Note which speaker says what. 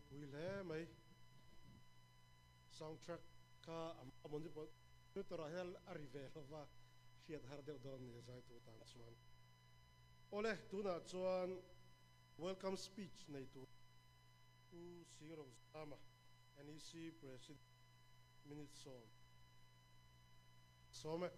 Speaker 1: Ropui hle mai. Sound track kha a monitor ah hian a ri ve lova hriat har deuh dawn ni zaitu tan chuan. Awle, tunah chuan welcome speech nei tur Pu Singrozama, NEC President, minute 10. Sawm e.